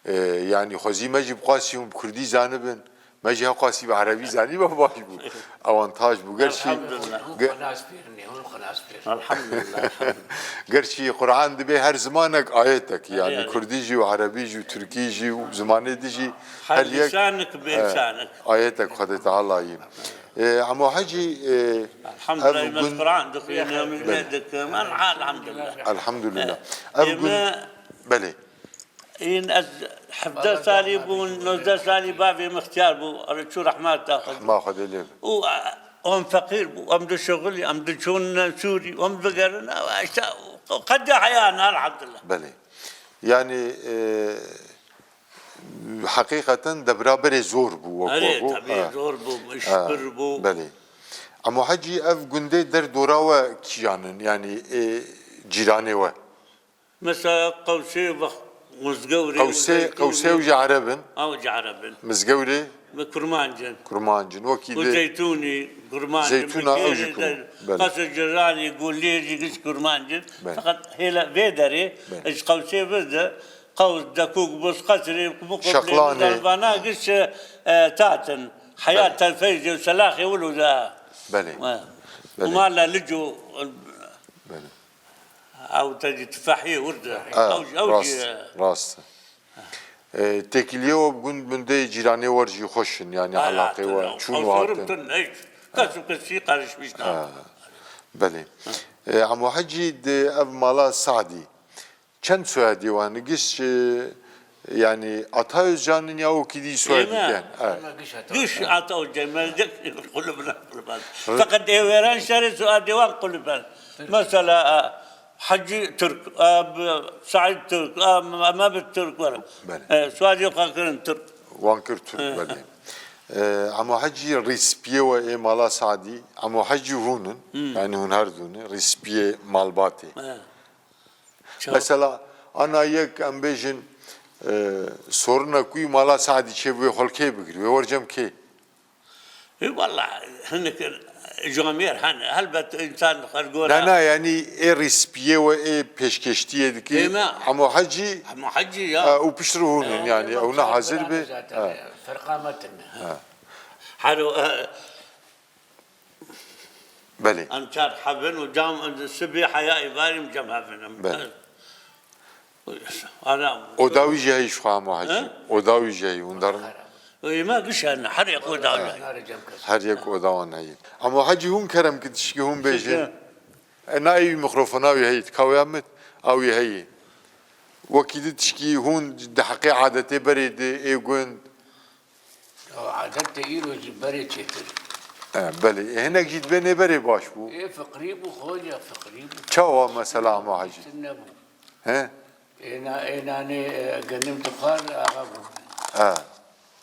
E, yanî xwezî me jî bi qasî hûn bi kurdî zanibin. Me jî heqasî bi erebî zanî me baş bû. Awantaj bû. Gerçî, elhamdülillah, hûn ge-, xwenas pêrin, hûn xwenas pêrin. Elhamdülillah, elhamdülillah. Gerçî Quran dibê her zimanek ayetek, yanî, erê, erê, kurdî jî û erebî jî û tirkî jî û zimanê dî jî her, her yek, lîsanek bi, e, lîsanek. Ayetek Xwedê Teala yî. E, Emo Hecî, e, elhamdülillah, ev me gund Quran dixwînim, belê, ne dikim, elhamdülillah. Elhamdülillah. E, ev gund, belê. În ez hevdeh salî bû, nozdeh salî bavê min ixtiyar bû, çû rehmeta Xwedê. Rehma Xwedê lê be. Û, e, em feqîr bû, em dişuxilî, em diçûn Sûrî, em digerin, ew işte, qedê heya ne, elhamdülillah. Belê. Yanî, e, heqîqeten debra berê zor bû, wek we bû. Erê, tabii, ha, zor bû, iş pir bû. Belê. Emo Hecî, ev gundê derdora we kîjan in, yanî, e, cîranê we? Mesela Qewsê ve Mizgewrê û Qewsê, Zeytûnê. Qewsê ew jî Ereb in? Ew jî Ereb in. Mizgewrê? Bi Kurmanc in. Kurmanc in. Wekî û dê Zeytûnê Kurmanc in. Zeytûna ew jî Kurmanc. Belê. Qesr Ciranî, Gulê jî giş Kurmanc in. Belê. Feqet hêla vê derê, belê, ji Qewsê vir de, Qews, Dekûk, Buz, Qesrê, Muqoblê, Şeqlanê. Zalvana giş, e, tat in. Heya, belê, Telfeyzê û Selaxê wilo de. Belê. Belê. Û mala Lico. Belê. Ew te jî tifehiyê wir de. Ha, ew jî, ew jî, rast, e, rast. E, têkiliyê we bi gund, gundê cîranê we jî xweş in, yanî elaqê we çûn û hatin. Ew sorim tun ne, kes û kesî karışmış ne. Ha, belê. E, Emo Hecî, di ev mala Sadî çend soyadê wan in? Giş, e, yanî Ata Özcan in ya wekî dî soyadê dikin? Evet. Giş Ata Özcan, me de qulib ne qulib. Feqet ê wêran şerê soyadê wan qulib in. Mesela, e, Hecî Türk, e, Saîd Türk, e, Mehmet Türk were. Belê. E, soyadê xwe kirin Türk. Wan kir Türk, belê. E, Emo Hecî, rîspiyê we ê mala Sadî, Emo Hecî hûn in, yanî hûn her du ne, rîspiyê malbatê. He. Mesela, ana yek em bêjin, e, sorina ku mala Sadî çê bi wê xwe li kê bigir, wê wer cem kê? Ê, wela, hinek Camiyê hene, helbet însan xwe gore. Na, na, yanî ê rîspiyê we ê pêşkeştiyê dikî. Ê me. Hemo hecî, Hemo hecî ya. E, û pişt re hûn in, yanî ew ne hazir be. Zaten, e, ferqa me tune. Ha. Her o, e, Belê. Em çar hebin û cam sibê heya êvarî em cem hebin em. Belê. Ana. Oda wî jî heyî ji xwe Hemo Hecî. He? Oda wî jî heyî hûn derin. Ê me giş hene, her yek oda wî heyî. Her yek oda wan heyî. Hemo Hecî hûn kerem ki tişkî hûn bêjin. Şikir. E, na ewî mikrofona wî heyî, dikawiya min, a wî heyî. Wekî di tişkî hûn di heqê adetê berê di ê gund. Ew adet de îro ji berê çêtir. E, belê. E, hinek jî dibê nê berê baş bû. Ê fiqrî bû, xoca fiqrî bû. Çawa mesela Hemo Hecî? Çi nebû. He? Ê na-, ê nanê, e, genim dixwar, axa bû. Ha.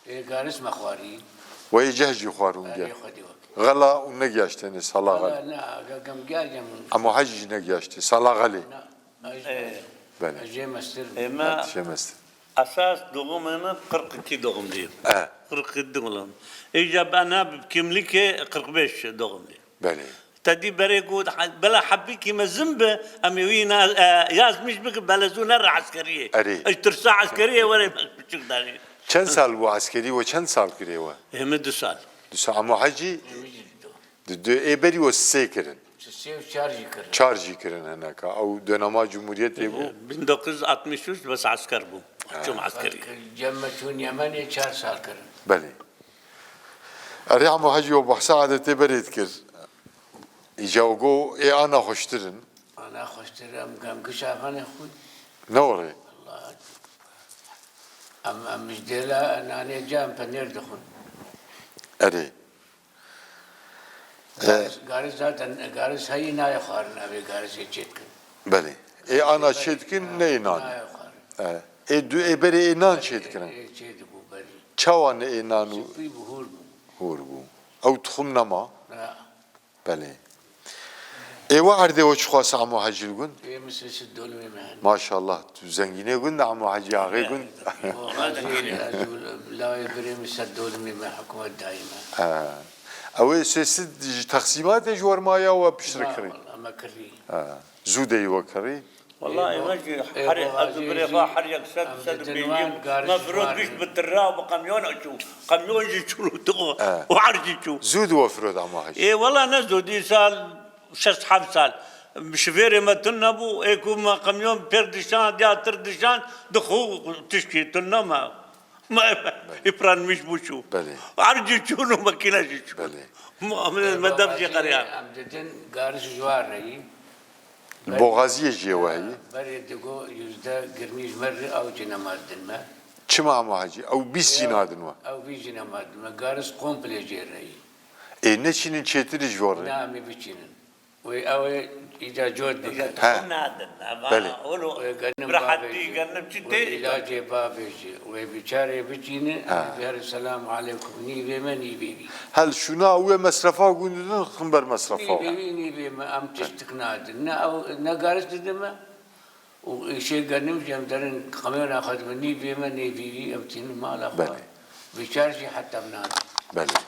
Ê garis me xwarî. We yê ceh jî xwar hûn Erê gel. Xwedê wek. Xela û negiyaştene sala Xela xelê. Na, ge-, gem gel gem. Hemo Hecî jî negiyaştê sala xelê. Na, ez, Ê. Belê. Ez jê mestir. Ê me Ha, jê mestir. Esas doğumê min qirq iki doğumluyum. E. Qirq iki doğumluyum. Îca bana kimlikê qirq beş doğumluyum. Belê. Te dî berê got, he-, bela hebîkî mezin bi, em ê wî na-, e, yazmîş bikin, bela zû nere eskeriyê. Erê. Ez tirsa eskeriyê were biçûk danî. Çend sal bû eskerî we çend sal kirê we? Ê min du sal. Du sal. Hemo Hecî? Ê min jî du. Di du ê berî we sê kirin. Sê û çar jî kirin. Çar jî kirin hineka. Ew dönema Cumhuriyetê bû? Bin dokuz yüz altmış üç bes esker bû. Ha. Çûm eskerî. Cem me çûn Yemenê çar sal kirin. Belê. Erê Hemo Hecî, we behsa adetê berê dikir. Îca we got ê ana xweştir in. Ana xweştir em gem giş avane xwe. Ne were? Allah. Em, em ji dêla nanê ca em penêr dixwin. Erê. E, Garis, garis zaten, garis heyî nayê xwarin, evê garisê çê dikin. Belê. Ê ana çê dikin, ne ê nan. Nayê xwarin. E, ê du, ê berê ê nan çê dikin. Ê çê dibû berî. Çawa ne ê nan û Çi pî bû, hûr bû. Hûr bû. Ew tuxum nema. Na. Belê. Ê we erdê we çi xwasa Hemo Hecî li gund? Ê min sê sed dolimê me hene. Maşallah, tu zengînê gund e Hemo Hecî, axê gund. Ê, ez û, ez û lawê birê min sed dolimê me hikûmet dayî me. Ha. Ew ê sê sed ji texsîmatê ji wer ma ya we piştre kirî? Na, wela me kirî. Ha. Zû de yî we kirî? Wela ê me jî her, ez û birê xwe her yek sed, sed û pêncî, me firot gişt bi tira û bi qemyona çû. Qemyon jî çû û tu û erd jî çû. Zû di we firot Hemo Hecî? Ê, wela ne zû, dîsa şeş heft sal. Şifêrê me tune bû, ê ku me qemyon pêr dişan, diya tir dişan, di xwe tişkî tune me. Me îpranmiş bû çû. Belê. Erd jî çûn û makîne jî çûn. Belê. Me, me dev jî qeriya. Em didin garis ji wan re yî. Boxaziyê jî ye wehî. Berê digo yüzde girmî ji me re ew cinema didin me. Çima Hemo Hecî? Ew bîst jî nadin we. Ew bîst jî nema didin me. Garis komple jê re yî. Ê neçînin çêtir ji we re? Na, em ê biçînin. Wê ew ê îca cot bike. He. Nadin, ama Belê. Wê genim bavêje. Wê îlacê bavêje. Wê biçarê biçîne, Ha. Her selam aleykum. Nîvê me, nîvê wî. Hel şûna wê mesrefa gundin, xim ber mesrefa. Nîvê wî, nîvê me. Em tiştik nadin. Ne ew, ne garis didin me. Û îşê genim jî em derin qemêra xwe dibin. Nîvê me, nîvê wî. Em tînin mala xwe. Belê. Biçar jî heta em nadin. Belê.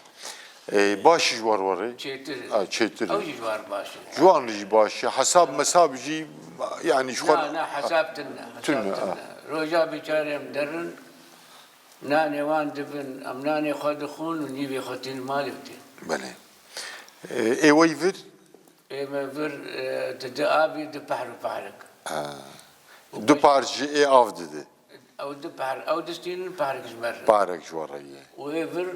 Ê, baş ji war warê? Çêtir. A, çêtir. Ew jî ji war baş e. Ji wan jî baş e. Hesab mesab jî, yanî ji xwe Na, na, hesab tune. Tune, Hesab tune. Roja biçarê em derin, nanê wan dibin, em nanê xwe dixwin û nîvê xwe tînin malê tê. Belê. Ê, ê wey vir? Ê me vir, e, didi avî di pehr û pehrik. Ha. Du par ji ê av didi. Ew du pehr, ew distînin, pehrek ji me re. Pehrek ji we re ye. Û ê vir,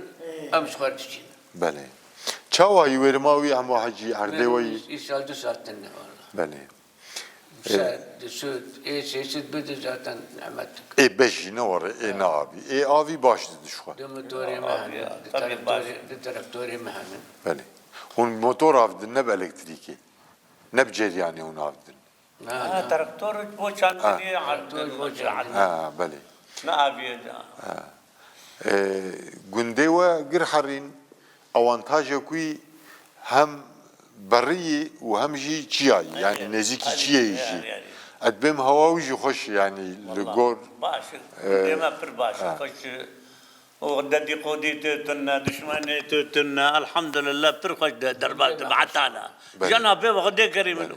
em ji xwe re diçînin. Belê. Çawa yî wêrima wî Hemo Hecî, erdê we yî? Îsal du sal tune wela. Belê. Sa-, di sud, ê sê sed bide zaten nehmet dike. Ê beş jî ne were, ê ne avî. Ê avî baş didi ji xwe. Du motorê me hene, du traktorê, du traktorê me hene. Belê. Hûn motor avdin ne bi elektrîkê? Ne bi ceryanê hûn avdin? Ha, traktor bo çandinê erdin. Ha, belê. Ne aviye de. Ha. E, gundê we gir herîn, awantaje ku hem beriyî û hem jî çiyayî, yanî nêzîkî çiyayî jî. Edbêm hewa wî jî xweş, yanî li gor. Baş, e, gundê me pir baş, xweş. û dedîqodî tu tune, dişmenê tu tune, elhamdulillah, pir xweş de derbas dibe heta la. Belê. Cenabê Xwedê kerîm in. Belê.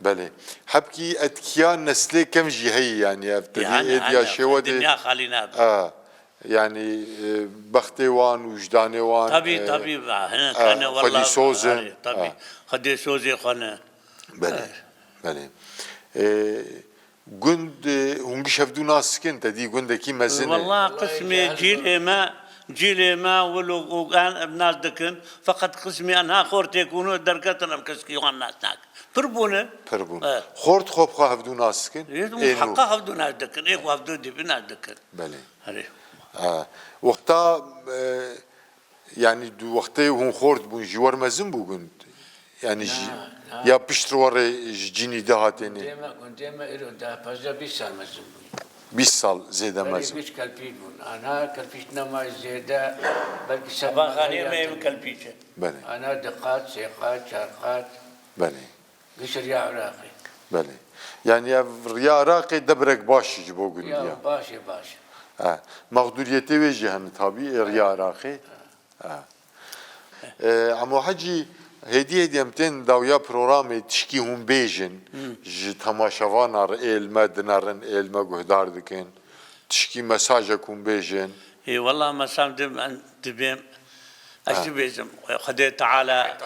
Belê. Hebkî etkiya neslê kem jî heye, yanî ev tevî Yani, êdiya hani, şêwe de. Dinya xalî nabe. A, yanî, e, bextê wan, wijdanê wan, Tabî, e, tabî, va, hine, a, kane, xwedî wella, soz in. Arê, tabî. A. Xwedê sozê xwe ne. Belê, Evet. belê. E, gund, e, hûn giş hevdû nas dikin, te dî gundekî mezin e. Wella qismê cîlê me, cîlê me wilo û en nas dikin. Feqet qismê enha xortê ku hûn derketin em keskî wan nas nakin. Pir bûne. Pir bûn. Evet. Xort xwe bi xwe hevdû nas dikin. Ê nû. Heqa hevdû nas dikin. Ê ku hevdû dibî nas dikin. Belê. Erê. Ha. Wexta, e, yanî du wextê hûn xort bûn, ji wer mezin bû gund? Yanî ji, Na, na. ya pişt re werê ji cînî de hatêne? Gundê me, gundê me îro da pazdeh bîst sal mezin bûn. Bîst sal zêde Berê mezin. Giş kelpî bûn. Ana kelpî nema zêde, belkî ser Ava xanê me ev kelpî çi? Belê. Ana di qat, sê qat, çar qat. Belê. Giş riya Iraqê. Belê. Yanî ev riya Iraqê debrek baş e ji bo gundiya. Ya, baş e, baş e. Ha. Mexdûriyetê wê jî hene tabî, ê riya Iraqê. Ha. E, Emo Hecî, hêdî hêdî em tên dawiya programê, tişkî hûn bêjin, Hı. ji temaşevana re ê li me dinerin, ê li me guhdar dikin, tişkî mesajek hûn bêjin. Ê, wela mesam dim, em dibêm, ez Ha. dibêjim, Xwedê Teala,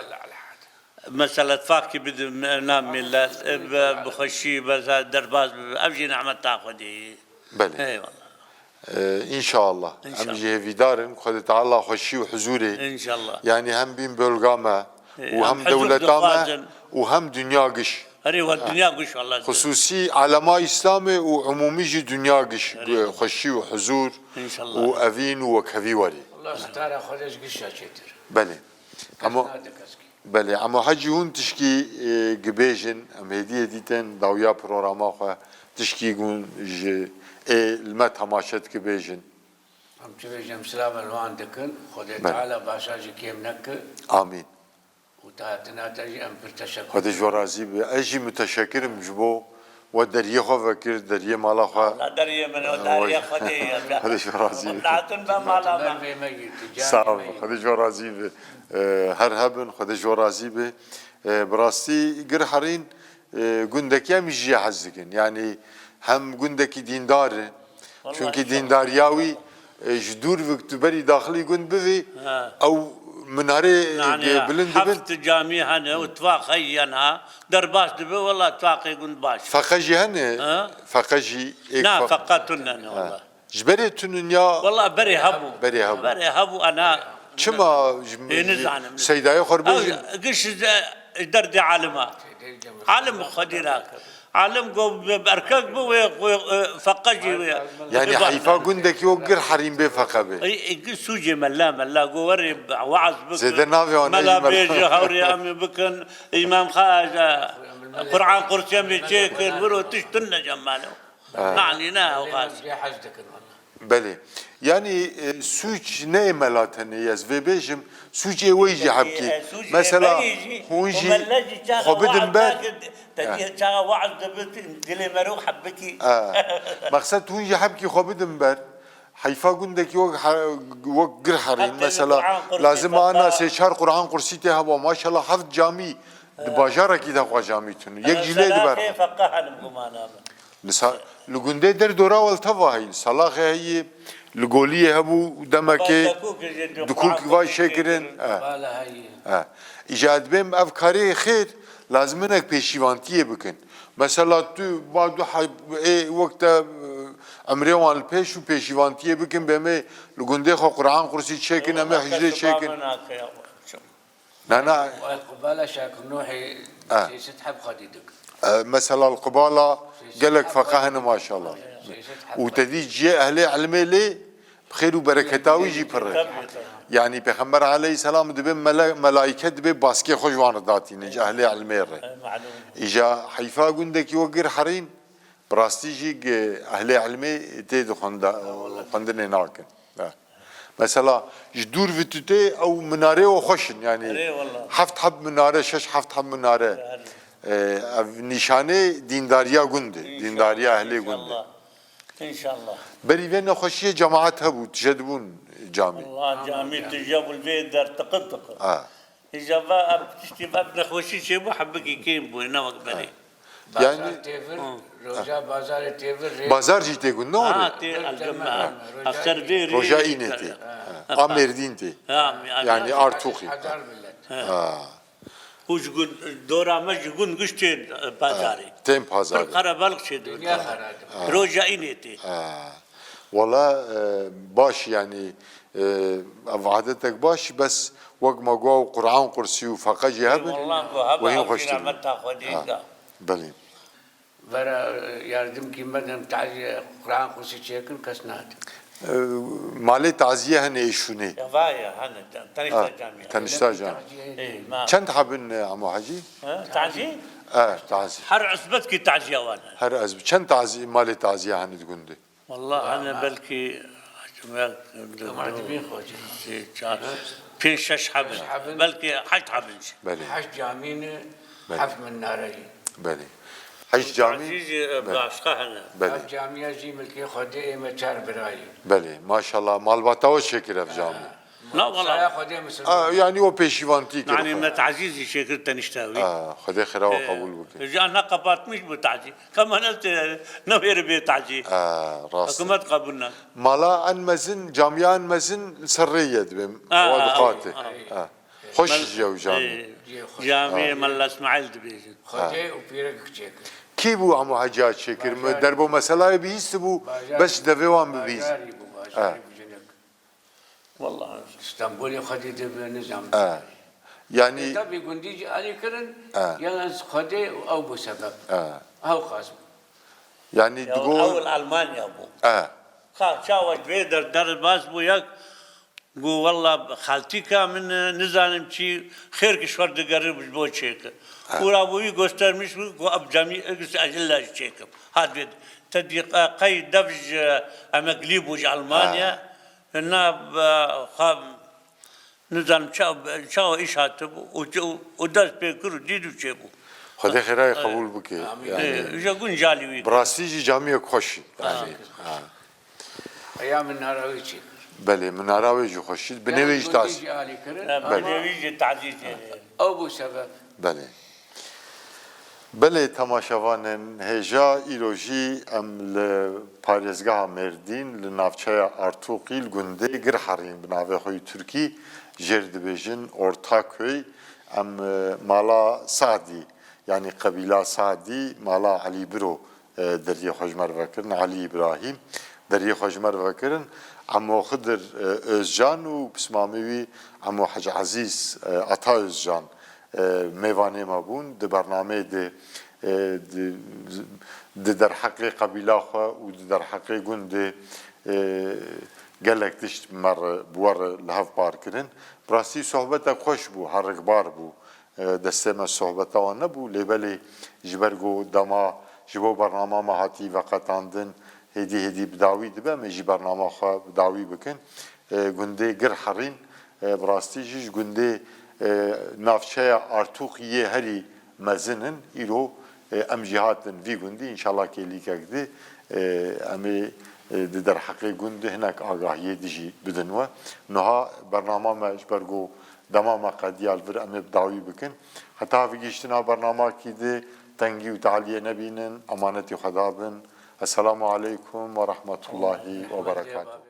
mesela, tifaqkî bide me-, nav millet, e, bi, bi xweşî, bi derbas bibe. Ev jî nehmeta Xwedê ye. Belê. Eyvallah. Ee, înşallah. Em Înşallah. jî hêvîdar in, Xwedê Teala xweşî û huzûrê. Înşallah. Yanî hem bîn bölga me Ee, û hem hem huzur dewleta me dixwazin. û hem dinya giş. Erê, we Ha. dinya giş, Allah. Xusûsî alema Îslamê û umûmî jî dinya giş, Erê. xweşî û huzûr Înşallah. û evîn û wekhevî werî. Allah stara xwe de ji giş ya çêtir. Belê. Kes Ama nade keskî. Belê, Emo Hecî, hûn tişkî, e, gibêjin, em hêdî hêdî tên dawiya programa xwe, tişkî hûn ji ê li me temaşe dike bêjin. Em çi bêjin, em silavên wan dikin, Xwedê Belê. Teala başa jî kêm neke. Amîn. Û te hatina te jî em pir teşekur Xwedê ji we razî be. Ez jî muteşekirim ji bo We deriyê xwe vekir, deriyê mala xwe. Allah deriyê min o, Ee, deriyê we- Xwedê ye. Xwedê ji we razî be. Hatun be mala me. Ömer Bey me girdi, Sağ olun. Xwedê ji we razî be. Ee, her hebin, Xwedê ji we razî be. Ee, bi rastî Gir Herîn, e, gundekî em jî hez dikin. Yanî hem gundekî dîndar e, Vallahi Çunkî inşallah. dîndariya wî, e, ji dûr vik tu berî daxilî gund bivî, Ha. ew minarê, e, Nanî ya, bilind dibin. Heft camî hene û tifaq heye niha derbas dibe, wela tifaqê gund baş. Feqe jî hene, Ha? feqe jî êk Na, feq- feqe tune ne, Ha. wela. Ji berê tune ya Wela berê hebû. Berê hebû. Berê hebû, ana Çima ji Ê, nizanim. Seydayê xwe bêjin? Ew, giş ji, ji derdê alima. Alim xwedî nake. Alim go bi erkek bi wê, wê, e, feqe jî wê. Yani heyfa gundekî wek Gir Herîn bê feqe bê. Ê, ê, gi sûcê mela, mela go werê waaz bikin. Zêde navê wan Mela neyî mela. Bêje, hewrê em ê bikin. Îmam Xaza, Quran qursiyê em ê çêkin. Wiro tişt tune cem mala. Ha. Nanî ne, ew qas. Cê hez dikin, wela. Belê. Yanî, e, sûc ne yê mela tenê, ez vê bêjim, sûcê wê jî Peki, hebkî. e, sûcê Mesela, berê jî, hûn o jî mela jî çaxa xwe bidin waaz ber. nake, te Ha. dî çaxa waaz dibe, dilê mero hebkî. Ha. Mexsed hûn jî hebkî xwe bidin ber. Heyfa gundekî wek he-, wek Gir Herîn. Heptê Mesela, Quran kursî lazim ana sê çar Quran kursî tê heba. Maşallah heft camî di bajarekî de xwe camî tune. Yek jî lê di ber xwe. Feqe helim gumana min. Li sa-, li gundê der dora we li teva heyî. Salaxê heyî, li Goliyê hebû demekê, Dikûk vay çêkirin. Eh. Bala heyî. Eh. Îca dibêm ev karê xêr, lazim hinek pêşîvantiyê bikin. Mesela tu ba du heb-, ê wek te, eh, emrê wan li pêş û pêşîvantiyê bikin, bê me li gundê xwe Quran kursî çêkin, em ê hicrê çêkin. Na, na. Wayl Qubala Şakir Nuhê Ha. sêsed heb xwedî dik. E, mesela li Qubala Sêsed gelek heb feqe xwedî hene dik. maşallah. Sêsed heb Û xwedî. te dî cihê ehlê ilmê lê bi xêr û bereketa wî jî pir e. Tabii, tabii. Yani Pêxember aleyhisselam dibe mele-, melaîke dibe baskê xwe ji wan re datînin, ji ehlê ilmê re. E, malum. Îja heyfa gundekî wek Gir Herîn, Bi rastî jî gi-, ehlê ilmê tê di xwenda-, xwendinê nakin. Ha. Mesela ji dûr vitûtê ew minarê û xweş in, yanî Erê, wela. heft heb minare, şeş heft heb minare. Erê. Ee, ev nîşanê dîndariya gund e, Înşallah, dîndariya ehlê gund e. înşallah. İnşallah. Berî vê nexweşiyê cemaet hebû, tije dibûn camî. Allah camî tije bû, vê der tiqi tiqi. Ha. Îja va ev tiştî, ev nexweşî çêbû, hebikî kêm bû, ne wek berê. Yani Bazar têvir, Hı. roja bazarê têvir rê. Bazar jî tê gund, ne Ha, were? tê Roja elgin me. me, Ev ser vê rê Roja rê înê kare. tê. Ha. Ha. A Mêrdîn tê. Ha, Yani Artûqî. Hezar millet. Ha. Û ji gund, dora me ji gund giş tên, e, pazarê. Tên pazarê. Pir qerebalix çê dibin. Dinya xera dibe. Roja înê tê. Ha. Wala, e, baş yani, e, ev adetek baş, bes wek me got Quran qursî û feqe jî hebin. Wallah ku heba Wehî ev xweş jî dibin. Rahmeta Xwedê Ha. da. Belê. Vera, e, yardimkî me dem tazîye Quran qursî çêkin kes nade. E, malê taziye hene ê şûnê. Ya va ya, hene, ten-, tenişta Ha, camiye. Tenişta camiye. Ê, ma. Çend hebin, e, Emo Hecî? Ha, tazî? E, tazî. Her isbetkî taziye wan hene. Her ez çend tazî, malê taziye hene di gundê? Wallah hene belkî Merdivîn xwecî. Sê, çar, pênc, şeş hebin. Şeş hebin. Belkî heşt hebin jî. Belê. Heşt camî ne, Belê. heft minare ye. Belê. Heşt camî. Tazî jî, e, Belê. başqa hene. Belê. Ev camiya jî milkê Xwedê ê me çar birayî. Belê. Maşallah. Malbata we çêkir ev camî. Na, wala. Saya Xwedê Misilman. A, yani o pêşîvantî kir. Yani me tazî jî çêkir tenişta wî. A, Xwedê xêra we E, qebûl bike. Can ne kapatmış bu tazî. Kema ne te, ne wêre bê tacî. Ha, rast e. Hikûmet qebûl nake. Mala en mezin, camiya en mezin li ser rê ye dibêm. Ha, Ewa ha, diqate. ha. Ha. Xweş Mel-, jî ye ew camî. e, Cihê xweş. Camiyê Ha. Mela Îsmaîl dibêjin. Xwedê û pîrek çêkir. Kî bû Emo Hecî ya çêkir? Bajarî. Derbo meselayê bihîstibû, Bajarî. bes devê wan bibîst. Bajarî bû, bajarî Ha. bû jinik. Wallahî. Stenbolê Xwedê dibe nizam. E. Yani Ê, tabî gundî jî alî kirin, E. yalnız Xwedê û ew bû sebeb. E. Ew xas bû. Yani Ya, digo ew li Almanya bû. E. Ka çawa ji vê der derbas bû yek, got, "Walla xaltîka min, e, nizanim çi, xêr ki şwer digerin ji bo çêke." E. Û ra bû wî göstermiş bû, got, "Ev camî egis ez illa jî çêkim." Hat vê, te dî qe-, qey dev ji emeklî bû ji Almanya. E. Na, e, xwe, nizanim ça-, çawa îş hatibû û, û, û dest pê kir û dît û çêbû. Xwedê xêrayê qebûl bike. Amîn. Yani, Ê, ji gund calî wî. Bi rastî jî camiyek xweş e. Ha. Yani, ha. Eya minara wî çêkir. Belê, minara wê jî xweş e. Binê wê jî gundî tas. jî alî kirin, Ne, ama binê wî jî tazî çêdê. Ew bû sebeb. Belê. Belê, temaşevanên hêja, îro jî em li parêzgeha Mêrdîn, li navçeya Artûqî, li gundê Girherîn, bi navê xwe yî tirkî jêr dibêjin Ortaköy. Em, e, mala Sadî, yanî qebîla Sadî, mala Elî Biro, e, deriyê xwe ji me re vekirin, Elî Îbrahîm deriyê xwe ji me re vekirin. Emo Xidir, e, Özcan û pismamê wî Emo Hec Ezîz, e, Ata Özcan, e, mêvanê me bûn. Di bernameyê de, e, di, di derheqê qebîla xwe û di derheqê gundê, e, gelek tişt me re, bi we re li hev par kirin. Bi rastî sohbetek xweş bû, herikbar bû. E, destê me sohbeta wan nebû, lê belê ji ber ku dema ji bo bernama me hatî veqetandin, hêdî hêdî bi dawî dibe, em ê jî bernama xwe bi dawî bikin. E, gundê Girherîn, e, bi rastî jî ji gundê, e, navçeya Artûqî yê herî mezin in. Îro, e, em jî hatin vî gundî, înşallah kêlîkek di, e, em ê, e, di derheqê gund de hinek agahiyê di jî bidin we. Niha bernama me ji ber ku dema me qediya li vir em ê bi dawî bikin. Heta vegihiştina bernamakî di tengî û taliyê nebînin, emanetî Xweda bin. Esselamu aleykum ve rahmetullahi ve berekatuhu.